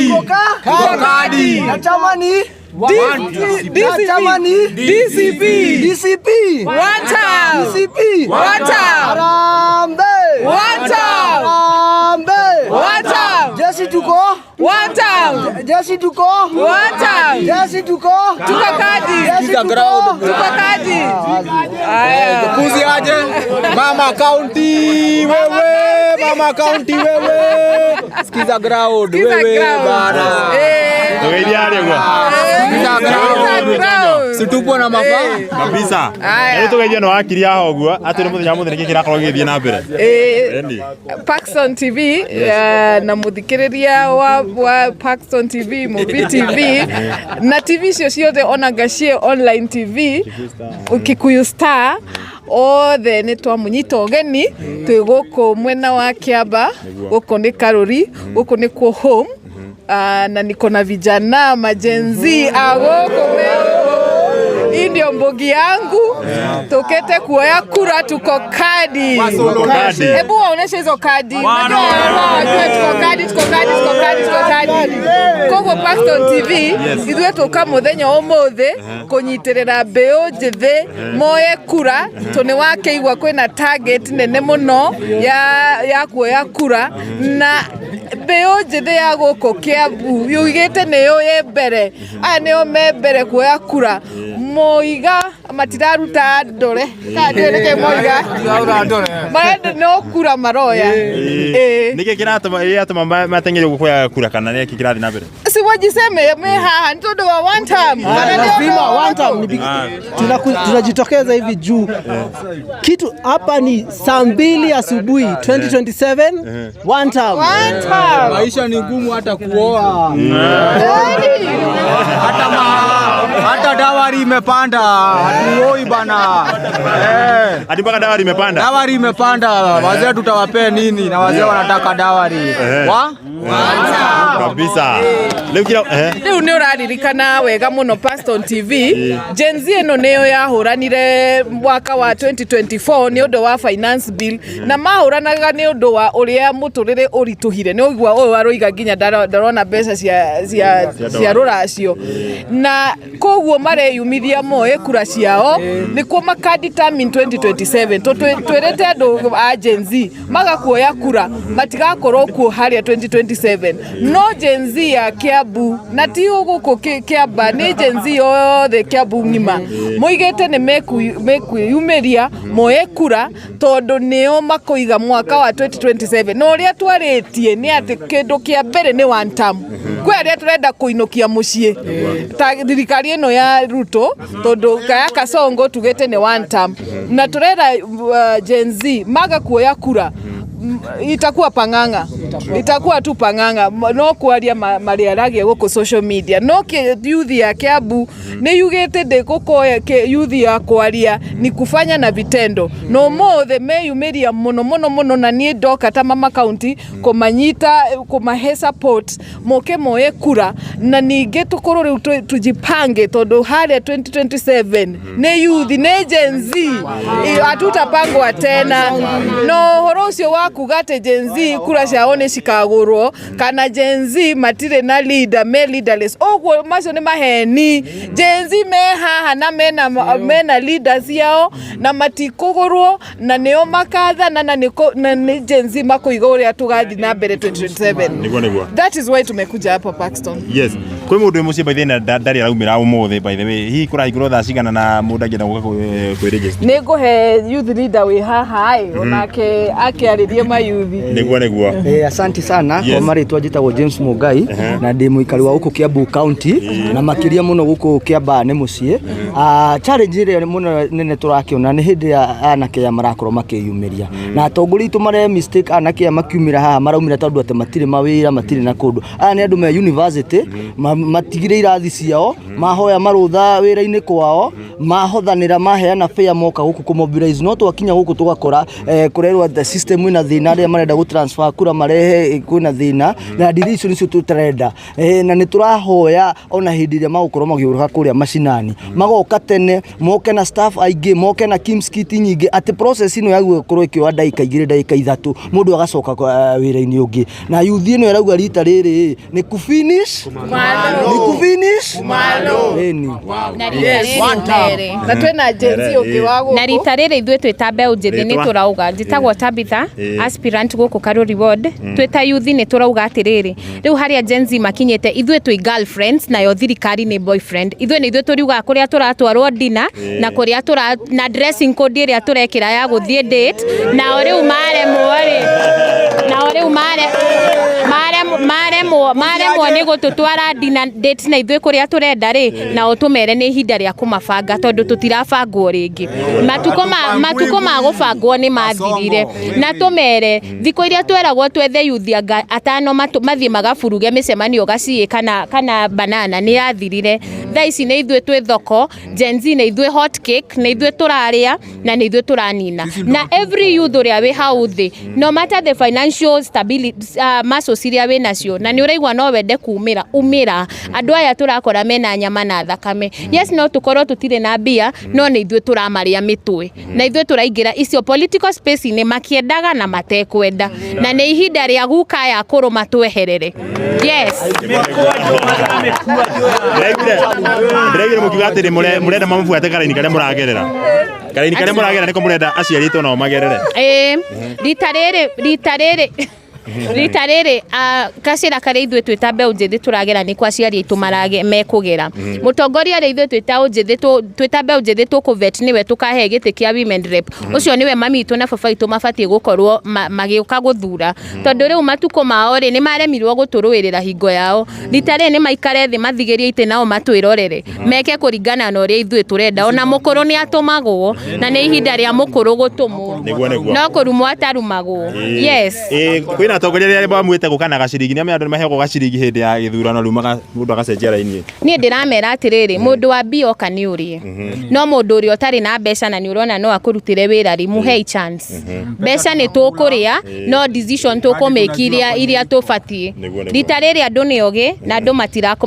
Tuko kadi. Na chama ni na chama ni DCP. DCP. One time. DCP. One time. Harambee. One time. Harambee. One time. Jeshi tuko? One time. Jeshi tuko? One time. Jeshi tuko? Tuko kadi. Jeshi tuko? Tuko kadi. Aya. Kuzi aje mama county wewe, mama county wewe, sikiza ground Sikiza wewe ground. bana, Eh. Tugeithie arĩ ũguo. sikiza Sikiza ground, ground. situpo na mafaa Kabisa. Aya. Rĩu tũgeithie no wakiri haha ũguo atĩ nĩ mũthenya wa mũthenya nĩkĩ kĩrakorwo gĩgĩthiĩ na mbere. Eh. Ĩni. Paxton TV na muthikiriria wa Paxton TV, Mubi TV na TV icio ciothe ona Gachie online TV, Kikuyu Star, othe nĩ twamunyita ũgeni. Twĩ gũkũ mwena wa Kiamba, gũkũ nĩ Karuri, gũkũ nĩ kuo home. Na niko na vijana ma-Gen Z a gũkũ me gũkũ. Hii ndio mbogi yangu, tukete kuoya kura, tuko kadi. Kadi. Hebu waoneshe hizo kadi. Unajua wajue tuko kadi, tuko kadi, tuko kadi, tuko kadi. Koguo Paxton TV ithuĩ tũka mũthenya ũmũthĩ kũnyitĩrĩra mbeũ njĩthĩ moye kura, tondũ nĩ wakĩigua kwĩna target nene mũno ya kuoya kura, na mbeũ njĩthĩ ya gũkũ Kiambu yugĩte nĩyo ĩ mbere, aya nĩo me mbere kuoya kura. Moiga matiraruta ndore kana ndiũĩ nĩkĩ moiga marenda no kura maroya. Ĩĩ. Nĩkĩ kĩratũma gĩatũma mateng'ere ũguo kuoya kura kana nĩkĩ kĩrathiĩ na mbere? Si wajiseme me haha nĩ tondũ wa one term. Kana nĩ Lazima ũndũ one term ni tunajitokeza hivi juu kitu hapa ni saa 2 asubuhi 2027, one term. One term. Maisha ni ngumu, hata kuoa. Yaani. Hata dowry imepanda, hatuoi bana eh. Hadi mpaka dowry imepanda. Dowry imepanda, wazee tutawapea nini? Na wazee wanataka dowry wa Kabisa. Rĩu kira Rĩu nĩ ũraririkana wega mũno Paston TV, Gen Z ĩno nĩyo yahũranire mwaka wa 2024 nĩ ũndũ wa finance bill, na mahũranaga nĩ ũndũ wa ũrĩa mũtũrĩre ũritũhire. Nĩ ũigua ũyũ aroiga nginya ndarona mbeca cia rũracio, na koguo mareyumithia moe kura ciao nĩkuo makadetermine 2027. Twĩrĩte andũ a Gen Z magakuoya kura matigakorwo kuo harĩa 2027. No Gen Z ya Kiambu, na ti gũkũ Kiamba, nĩ Gen Z yothe Kiambu ng'ima, moigĩte nĩ mekwĩyumĩria moe kura tondũ nĩo makoiga mwaka wa 2027. Na ũrĩa twarĩtie nĩ atĩ kĩndũ kĩa mbere nĩ one term. Kwĩ arĩa tũrenda kũinũkia mũciĩ ta thirikari ĩno ya Ruto, tondũ kaya Kasongo tugĩte nĩ one term, na tũrera Gen Z maga kuoya kura, itakuwa pang'ang'a, itakuwa tu pang'ang'a. No kwaria marĩaragia gũkũ social media, no youth ya Kiambu nĩ yugĩte ndĩgũkoya youth ya kwaria, ni kufanya na vitendo. Na ũmũthĩ meyumĩria mũno mũno mũno, na niĩ ndoka ta mama county kũmanyita, kũmahe support moke moye kura, na ningĩ tũkorwo rĩu tujipange tondũ harĩa 2027 nĩ youth, nĩ Gen Z. Hatutapangwa tena. No ũhoro ũcio wa kuga atĩ Gen Z kura ciao nĩ cikagũrwo kana Gen Z matirĩ na leader, me leaderless, ũguo macio nĩ maheni. Gen Z me haha na mena leaders ciao na matikũgũrwo, na nĩo makathana, na nĩ Gen Z makũiga ũrĩa tũgathiĩ na mbere 2027. Nĩguo nĩguo. That is why tumekuja hapa Paxton. Yes. Kwĩ mũndũ wĩ mũciĩ by the way na ndarĩ araumĩra ũmũthĩ by the way. Hihi kũrahingũrwo thaa cigana na mũndũ angĩenda gũka kwĩ-register? Nĩ ngũhe youth leader wĩ haha ĩ onake akĩarĩrie mayuthi. Nĩguo nĩguo. Asante sana. Kwa marĩtwa njĩtagwo James Mugai na ndĩ mũikari wa gũkũ Kiambu County na makĩria mũno gũkũ Kiambaa nĩ mũciĩ. Challenge ĩrĩa mũno nene tũrakĩona nĩ hĩndĩ ya anake aya marakorwo makĩyumĩria na atongoria aitũ mare mistake, anake aya makiumĩra haha maraumĩra tondũ atĩ matirĩ mawĩra, matirĩ na kũndũ. Aya nĩ andũ me university, matigire irathi ciao, mahoya marũtha wĩra-inĩ kwao. Mahothanĩra, maheana fare, moka gũkũ kũ mobilize, no twakinya gũkũ tũgakora kũrerwo the system ĩna thĩna, arĩa marenda gũ transfer kura marehe kwĩna thĩna, na ndiri icio nĩcio tũtarenda. Na nĩ tũrahoya ona hĩndĩ ĩrĩa magũkorwo magĩũka kũrĩa macinani, magoka tene, moke na staff aingĩ, moke na KIEMS kit nyingĩ, atĩ process ĩno ya gũkorwo ĩkĩoya ndagĩka 2, ndagĩka 3, mũndũ agacoka wĩra-inĩ ũngĩ. Na youth ĩno ĩrauga rita rĩrĩ nĩ ku finish, nĩ ku finish. Ĩni. Na rita rĩrĩ mere. Na twĩna Gen Z ũngĩ wa gũkũ. Na rita rĩrĩ ithuĩ twĩ ta mbeũ njĩthĩ nĩ Rĩtwa? tũrauga, njĩtagwo Tabitha, aspirant gũkũ Karuri Ward. Twĩ ta youth nĩ tũrauga atĩrĩrĩ, rĩu harĩa Gen Z makinyĩte, ithuĩ twĩ girlfriends nayo thirikari nĩ boyfriend. Ithuĩ nĩ ithuĩ tũriugaga kũrĩa tũratwarwo dinner na kũrĩa tũra na dressing code ĩrĩa tũrekĩra ya gũthiĩ date. Nao rĩu maremwo rĩ, nao rĩu maremwo nĩ gũtũtwara dinner date na ithuĩ kũrĩa tũrenda rĩ, nao tũmere nĩ ihinda rĩa kũmabanga, tondũ tũtirabangwo rĩngĩ. Matukũ ma gũbangwo nĩ mathirire. Na tũmere thikũ iria tweragwo twethe yuthi anga atano mathiĩ magaburuge mĩcemanio gaciĩ kana banana nĩ yathirire. Thaa ici nĩ ithuĩ twĩ thoko. Gen Z nĩ ithuĩ hot cake, nĩ ithuĩ tũrarĩa na nĩ ithuĩ tũranina. Na every youth ũrĩa wĩ hau thĩ, no matter the financial stability, muscles iria wĩ nacio na nĩ ũraigua no wende kumĩra, umĩra. Andũ aya tũrakora mena nyama na thakame. Yes, no tũkorwo tũtirĩ na mbia, no nĩ ithuĩ tũramarĩa mĩtwe na ithuĩ tũraingĩra icio political space-inĩ makĩendaga na matekwenda, na nĩ ihinda rĩa guka ya kũrũma tweherere. Yes. Ndĩraiguire mũkiuga atĩrĩ mũrenda mamũbuate karaini karĩa mũragerera, karaini karĩa mũragerera nĩko mũrenda aciari aitũ nao magerere. Ĩĩ, rita rĩrĩ gacĩra karĩa ithuĩ twĩ ta mbeũ njĩthĩ tũragera nĩ kwa aciari aitũ mekũgera. Mũtongoria ũrĩa ithuĩ twĩ ta mbeũ njĩthĩ tũkũvet nĩwe tũkahe gĩtĩ kĩa women rep, ũcio nĩwe mami witũ na baba witũ mabatiĩ gũkorwo magĩũka gũthura, tondũ rĩu matukũ mao rĩ, nĩ maremirwo gũtũrũĩrĩra hingo yao. Rita rĩrĩ nĩ maikare thĩ, mathigĩrie itĩ, nao matwĩrorere meke kũringana na ũrĩa ithuĩ tũrenda. Ona mũkũrũ nĩ atũmagwo, na nĩ ihinda rĩa mũkũrũ gũtũmwo. Nĩguo. No kũrumwo atarumagwo. Yes. Ĩĩ, kwĩna atongoria arĩa mamuĩte gũka na gaciringi, nĩ andũ nĩ maheagwo gaciringi hĩndĩ ya gĩthurano, rĩu mũndũ agacenjia raini. Niĩ ndĩramera atĩrĩrĩ, mũndũ wa mbia oka nĩ ũrĩe, no mũndũ ũrĩa ũtarĩ na mbeca na nĩ ũrona no akũrutĩre wĩra rĩ, mũhei chance. Mbeca nĩ tũkũrĩa, no decision tũkũmĩki iria tũbatiĩ. Nĩguo. Rita rĩrĩ andũ nĩ ogĩ na andũ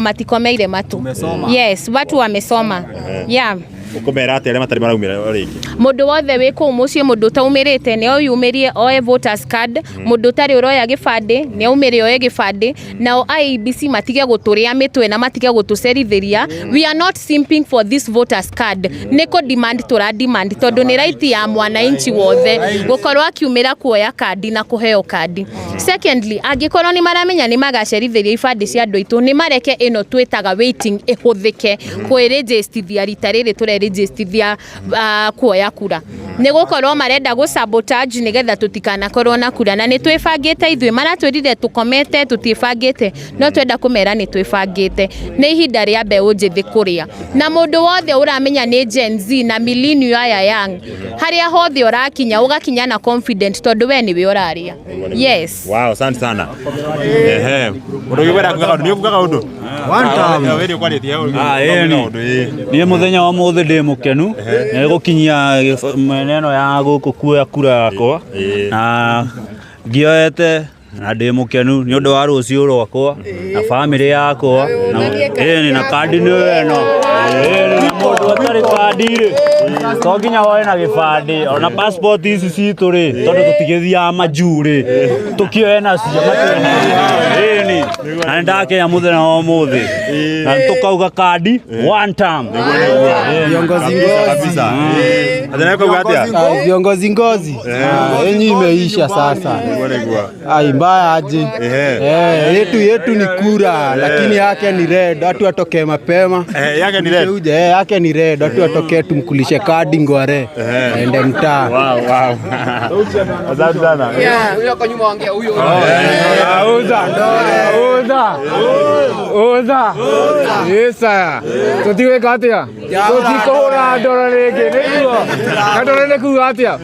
matikomeire matu. Yes, watu wamesoma, yeah. Ũkũmera atĩ arĩa matarĩ maraumĩra rĩngĩ? Mũndũ wothe wĩ kũu mũciĩ, mũndũ ũtaumĩrĩte nĩ oyumĩrie oe voters card. Mũndũ ũtarĩ ũroya gĩbandĩ nĩ aumĩre oe gĩbandĩ. Nao IEBC matige gũtũrĩa mĩtwe na matige gũtũcerithĩria. We are not simping for this voters card, nĩ kũ demand tũra demand, tondũ nĩ right ya mwananchi wothe gũkorwo akiumĩra kuoya kandi na kũheo kandi. Secondly, angĩkorwo nĩ maramenya nĩ magacerithĩria ibandĩ cia andũ aitũ, nĩ mareke ĩno twĩtaga waiting ĩhũthĩke kwĩrĩnjĩstithia. Rita rĩrĩ tũrerĩnjĩstithia kuoya kura, nĩ gũkorwo marenda gũ sabotage nĩgetha tũtikanakorwo na kura, na nĩ twĩbangĩte. Ithuĩ maratwĩrire tũkomete tũtiĩbangĩte, no twenda kũmera nĩ twĩbangĩte. Nĩ ihinda rĩa mbeũ njĩthĩ kũrĩa, na mũndũ wothe ũramenya nĩ Gen Z na millennial aya young, harĩa hothe ũrakinya ũgakinya na confident, tondũ we nĩwe ũrarĩa. Yes. Wow, asante sana. Ehe. Mũndũ ũngĩ kwenda kuga kaũndũ, nĩ ũkuga kaũndũ? One time. We nĩ ũkwarĩtie hau. Ah, ĩni. Kaũndũ, ĩĩ. Niĩ mũthenya wa mũthĩ ndĩ mũkenu nĩ gũkinyia mwena ĩno ya gũkũ kuoya kura yakwa, na ngĩoete na ndĩ mũkenu nĩ ũndũ wa rũciũ rwakwa na bamĩrĩ yakwa. Ĩni, na kandi nĩ ĩno. Ĩni, na mũndũ atarĩ kandi rĩ, to nginya woe na gĩbandĩ, ona passport ici citũ rĩ, tondũ tũtigĩthiaga majuu rĩ, tũkĩoe nacio. Ĩni, na nĩ ndakenya mũthenya wa ũmũthĩ na tũkauga kandi one term. Viongozi Kabisa, ngozi. kabisa. Atĩ nawe ukauga atĩa? Ah, viongozi ngozi. Ah, yenyu imeisha sasa. Nĩguo, nĩguo. Ai, mbaya aje. Ehe. Eh, yetu ni kura, lakini yake ni red. Watu watokee mapema. Eh, yake ni red. Uje, eh, yake ni red. Watu watokee tumkulishe kadi ngware. Ende mtaa. Wow. Asante sana. Uza, uza, uza. Yesa. Tũtigwĩka atĩa? Tũtikũhũra ndoro rĩngĩ, nĩguo. Na ndoro nĩ kuga atĩa?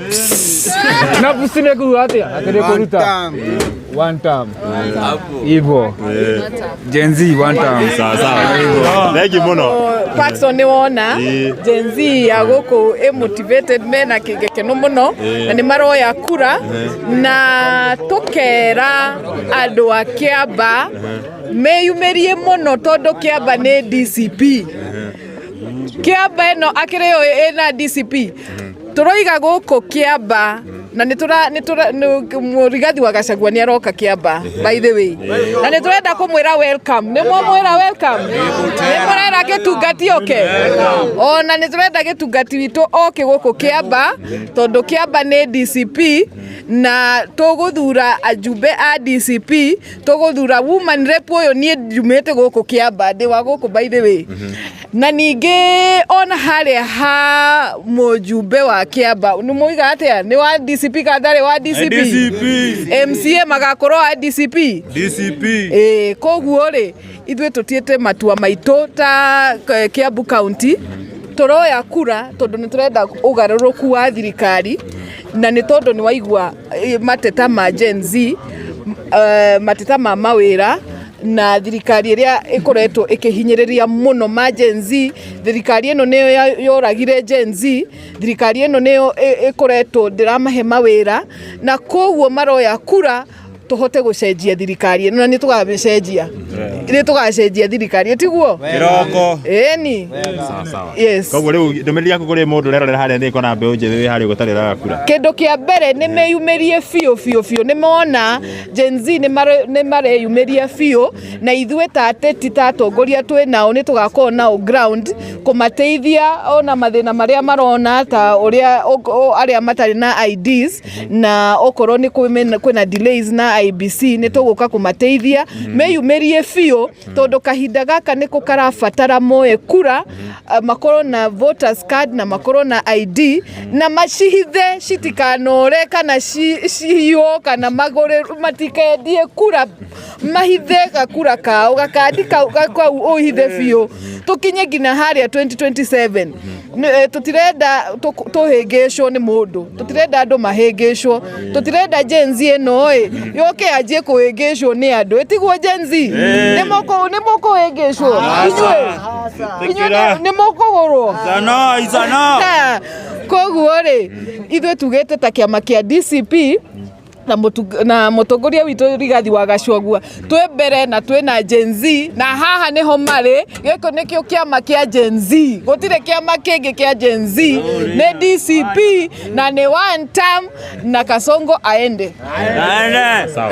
Na pusi nĩ kuga atĩa? Atĩ nĩ kũruta. One term. Hivyo. Gen Z one term. Sawa sawa. Thank you muno. Paxton nĩ wona Ĩĩ. Gen Z ya gũkũ ĩ motivated mena gĩkeno mũno na nĩ maroya kura na tũkera andũ a Kĩamba meyumĩrie mũno tondũ Kĩamba nĩ DCP. Kĩamba ĩno akĩrĩ yo ĩna DCP tũroiga gũkũ Kĩamba na nĩ tũra nĩ tũra Mũrigathi wa Gachagua nĩ aroka Kĩamba, by the way, na nĩ tũrenda kũmwĩra welcome. Nĩ mwamwĩra welcome? Nĩ mũrera gĩtungati oke? Ona nĩ tũrenda gĩtungati witũ oke gũkũ Kĩamba tondũ Kĩamba nĩ DCP na tũgũthura ajumbe a DCP, tũgũthura woman rep. Ũyũ niĩ njumĩte gũkũ Kĩamba, ndĩ wa gũkũ, by the way. Na ningĩ ona harĩa ha mũjumbe wa Kĩamba nĩ mũiga atĩa, nĩ wa DCP kana ndarĩ wa DCP? DCP. MCA magakorwo a DCP. DCP. Ĩĩ, koguo rĩ, ithuĩ tũtiĩte matua maitũ ta Kiambu County tũroya kura tondũ nĩ tũrenda ũgarũrũku wa thirikari na nĩ tondũ nĩ waigua mateta ma Gen Z, mateta ma mawĩra na thirikari ĩrĩa ĩkoretwo ĩkĩhinyĩrĩria mũno ma Gen Z. Thirikari ĩno nĩyo yoragire Gen Z. Thirikari ĩno nĩyo ĩkoretwo ndĩramahe mawĩra na koguo maroya kura tũhote gũcenjia thirikari ĩno na nĩ tũgamĩcenjia, nĩ tũgacenjia thirikari, tiguo? Kĩroko. Ĩni. Sawa sawa. Yes. Koguo rĩu ndũmĩrĩri yaku kũrĩ mũndũ ũrerorera harĩa nĩ kona mbeũ njĩthĩ wĩ harĩa ũguo ũtarĩ ũroya kura? Kĩndũ kĩa mbere nĩ meyumĩrie biũ biũ biũ. Nĩ mona Gen Z nĩ mareyumĩria biũ na ithuĩ ta ateti, ta atongoria twĩ nao, nĩ tũgakorwo nao ground kũmateithia ona mathĩna marĩa marona ta ũrĩa arĩa matarĩ na IDs na okorwo nĩ kwĩna delays na IEBC, nĩ tũgũka kũmateithia. Meyumĩrie biũ tondũ kahinda gaka nĩko karabatara moe kura, makorwo na voters card na makorwo na ID na macihithe citikanore kana ciywo kana magũrĩ, matikendie kura, mahithe gakura kao, gakandi kau ũhithe biũ tũkinye nginya harĩa 2027. Tũtirenda tũhĩngĩcwo nĩ mũndũ, tũtirenda andũ mahĩngĩcwo, tũtirenda Gen Z ĩno ĩ yũke yanjie kũhĩngĩcwo nĩ andũ. Ĩtiguo Gen Z? Nĩ mũkũhĩngĩcwo inyuĩ? Inyuĩ nĩ mũkũgũrwo? Izano, izano. Ha, koguo rĩ, ithuĩ tugĩte ta kĩama kĩa DCP na mũtongoria witũ Rigathi wa Gachagua twĩ mbere na twĩ na Gen Z na haha nĩho marĩ. Gĩkũ nĩkĩo kĩama kĩa Gen Z, gũtirĩ kĩama kĩngĩ kĩa Gen Z, nĩ DCP na nĩ one term na Kasongo aende. Aende. Sawa.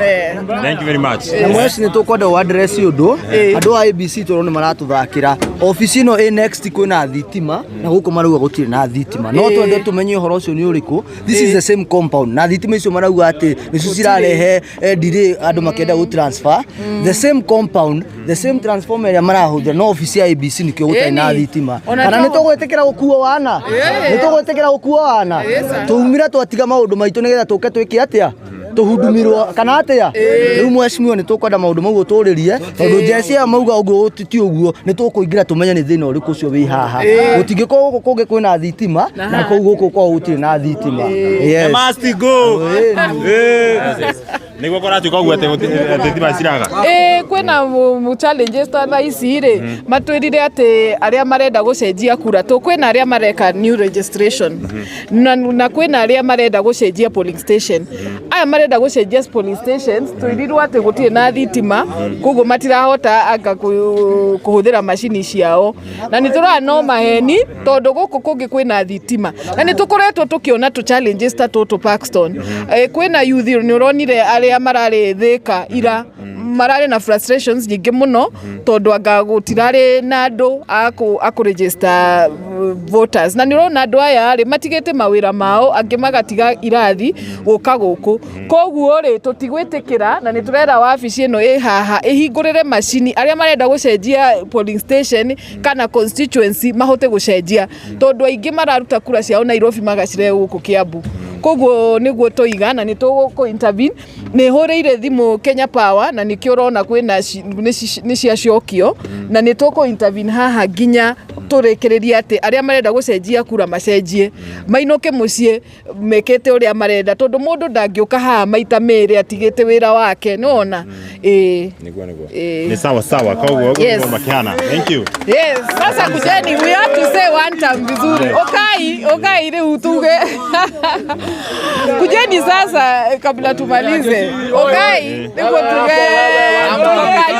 Thank you very much. Na mweci nä tå kwenda å address å ndå andå a ABC tå nä maratå obici ĩno ĩ next kwĩna thitima na gũkũ marauga gũtirĩ na thitima, no twende tũmenye ũhoro ũcio nĩ ũrĩkũ. This is the same compound na thitima icio marauga atĩ nĩcio cirarehe delay andũ makĩenda gũ transfer. The same compound, the same transformer ĩrĩa marahũthĩra, no obici ya ABC nĩkĩo gũtarĩ na Ĩni. thitima. Ona Kana nĩ tũgwĩtĩkĩra gũkuo wana? Nĩ tũgwĩtĩkĩra gũkuo wana? Tũumire twatiga maũndũ maitũ nĩgetha tũke twĩke atĩa, tũhudumirwo kana atĩa? Rĩu mheshimiwa, nĩ tũkwenda maũndũ mau ũtũrĩrie tondũ njeci aya mauga ũguo ti ũguo. Nĩ tũkũingĩra tũmenye nĩ thĩna ũrĩkũ ũcio wĩ haha. Gũtingĩkorwo gũkũ kũngĩ kwĩna thitima na kũu gũkũ kwao gũtirĩ na thitima. Yes. Must go. Ĩni. Nĩguo kũratuĩka ũguo atĩ thitima ciraga. Ĩ, kwĩna challenges ta thaa ici rĩ, matwĩrire atĩ arĩa marenda gũcenjia kura tũ, kwĩna arĩa mareka new registration na kwĩna arĩa marenda gũcenjia polling station. Aya marenda gũcenjia polling stations twĩrirwo atĩ gũtirĩ na thitima, koguo matirahota anga kũhũthĩra macini ciao, na nĩ tũrona no maheni tondũ gũkũ kũngĩ kwĩna thitima na nĩ tũkoretwo tũkĩona tũ challenges ta tũtũ, Paxton. Kwĩna youth, nĩ ũronire arĩa mararĩ Thĩka ira, mararĩ na frustrations nyingĩ mũno tondũ anga gũtirarĩ na andũ a kũ register voters, na nĩ ũrona andũ aya rĩ matigĩte mawĩra mao, angĩ magatiga irathi gũka gũkũ. Koguo rĩ, tũtigwĩtĩkĩra na nĩ tũrera wabici ĩno ĩ haha ĩhingũrĩre macini arĩa marenda gũcenjia polling station kana constituency mahote gũcenjia tondũ aingĩ mararuta kura ciao Nairobi magacirehe gũkũ Kiambu. Koguo nĩguo tũiga na nĩ tũgũ intervene. Nĩ hũrĩire thimũ Kenya Power na nĩkĩo ũrona kwĩna nĩ ciacokio na nĩ tũkũ intervene haha nginya. Tũrĩkĩrĩrie atĩ arĩa marenda gũcenjia kura macenjie, mainũke mũciĩ mekĩte ũrĩa marenda, tondũ mũndũ ndangĩũka haha maita merĩ atigĩte wĩra wake, nĩwona? Ĩĩ. Niguo, niguo. Ĩĩ. Ni sawa sawa, koguo ũguo Yes. nĩguo makĩhana. Thank you. Yes, sasa kujeni, we have to say one time vizuri. Okai, okai rĩu tuge. Kujeni sasa kabla tumalize. Okai, niko tuge. Tuko kadi.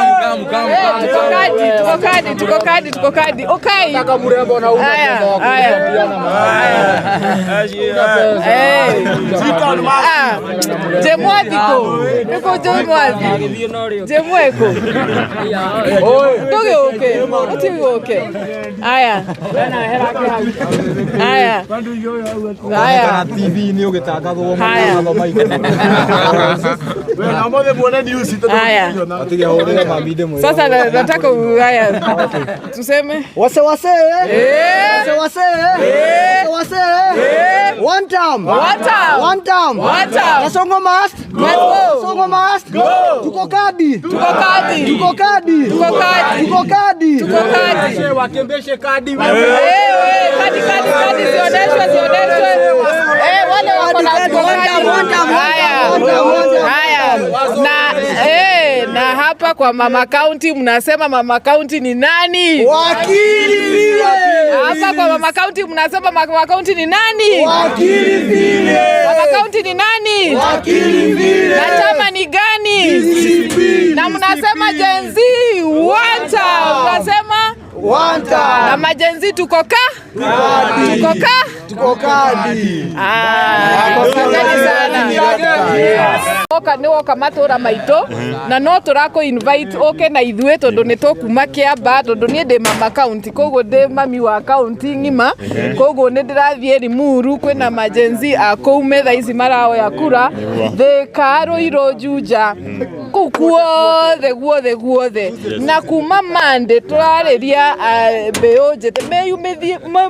Eh, tuko kadi, tuko kadi, tuko kadi, tuko kadi. Okai. Haya, haya. Eh. Ah, Jemwathi ko. Niko Jemwathi. Jemweko. Ndũgĩũke, ũtigũke. Aya. Aya. Aya. TV-inĩ ũgĩtangathwo. Haya. Haya. Atige hũrĩre mami ndĩmwĩre. Sasa nataka haya. Tuseme Wase wase. Eh. Wase wase. Wase wase. One time. One time. One time. One time. Kasongo must. Must go. Kasongo must. Go. Tuko kadi. Tuko kadi. Tuko kadi. Tuko kadi. Tuko kadi. Tuko kadi. Wakembeshe kadi. Eh, kadi kadi kadi zioneshwe, zioneshwe. Eh, wale wako na Kadi, tuko one kadi. time, one time, one Haya. time, one time, one time. Haya. Na hapa kwa Mama County mnasema Mama County ni nani? Wakili vile. Hapa kwa Mama County mnasema Mama County ni nani? Wakili vile. Mama County ni nani? Wakili vile. Na chama ni gani? DCP. Na mnasema Gen Z one time. Mnasema One time. na maGen Z tuko ka? Tuko ka? Tuko kadi. Ah, asanteni sana. Oka nĩ woka matũra maitũ na no tũrakũ invite ũke na ithuĩ, tondũ nĩ tũkuma Kĩamba, tondũ niĩ ndĩ mama county, koguo ndĩ mami wa county ng'ima, koguo nĩ ndĩrathiĩ Limuru, kwĩna maGen Z a kũu me thaa ici maraoya kura, Thĩka, Ruiru, Juja, kũu guothe guothe guothe. Na kuma Monday tũrarĩria mbeũ njĩthĩ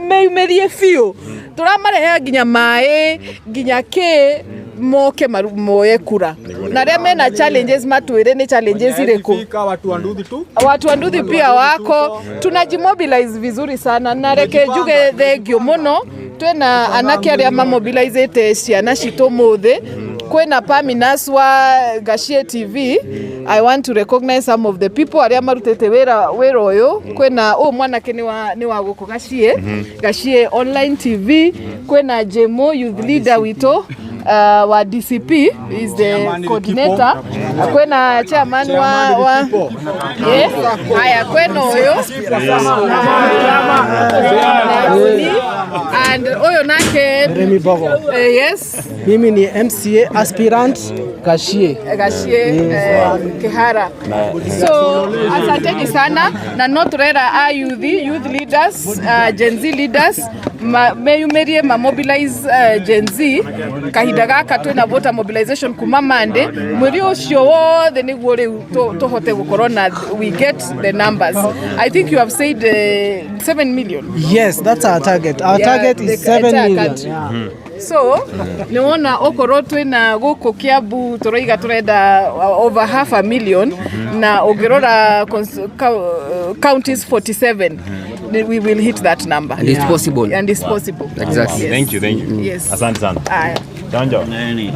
meyumĩrie biũ, tũramarehera nginya maĩ nginya kĩ moke moye kura, na arĩa mena challenges matwĩre nĩ challenges irĩkũ. Fika watu wa nduthi tu. Watu wa nduthi pia wako, tunajimobilize vizuri sana. Na reke njuge thengio muno, twina anake aria mamobilizete ciana citũ mũthĩ, kwĩna Paminas wa Gachie TV. I want to recognize some of the people aria marutĩte wĩra ũyũ. Kwĩna ũyũ mwanake nĩ wa gũkũ Gachie, Gachie Online TV. Kwĩna Jemo, youth leader witũ wa DCP, is the coordinator. Kwĩna chairman wa yeah. Haya, kwĩna ũyũ and ũyũ nake. Remy Bogo. Yes. Mimi ni MCA aspirant Gachie. Gachie, Kihara. So asanteni sana, na no turera a youth leaders, Gen Z leaders meyumirie ma mobilize Gen Z kahinda gaka twina voter mobilization kuma Monday mweri ucio wothe, niguo riu tuhote gukorwo na we get the numbers. I think you have said 7 million. Yes, that's our target. Our Yeah, target is the 7 entire million. country. Yeah. So nĩ wona okorwo twĩna gũkũ Kiambu tũroiga tũrenda over half a million, na ũngĩrora counties 47, we will hit that number. And it's possible. And it's possible. Exactly. Yes. Thank you, thank you. Yes. Asante sana. Aya. Chonjo. Nini?